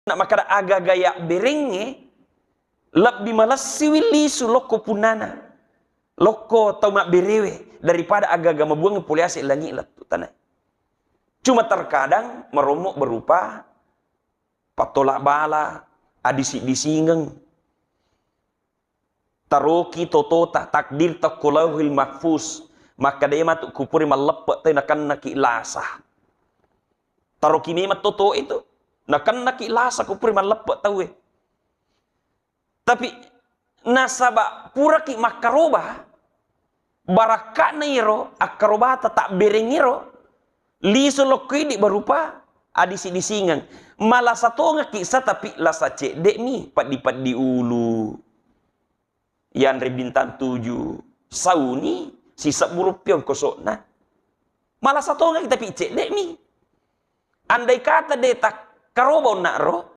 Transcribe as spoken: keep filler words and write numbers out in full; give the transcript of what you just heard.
Nak makkada aga-aga yabberengnge lebbi malessiwi lisu lokko punnana, lokko tau mabberewe, daripada aga-aga mabuang pole ase langi lettu tanae. Cuma terkadang marommo berupa pattola bala, adisi-disingeng. Taroki totota, takdir tokko Lauhil Mahfuz. Makkeda matu kupuri malleppe tau nakennaki lasa. Taroki memang toto itu, nakennaki lasa kupuri malleppe tauwe. Tapi nasaba puraki makkaroba, barakka'na iro akkarobata tabbereng iro, lisu lokko idi berupa adisi-disingeng. Malasa tongaki sa, tapi lasa cedde'mi, peddi-peddi ulu. Yanre bintang tujuh, sauni sisebbu ruppi ongkoso'na. Malasa tongaki tapi cedde'mi. Andai kata de takkaroba onna ro,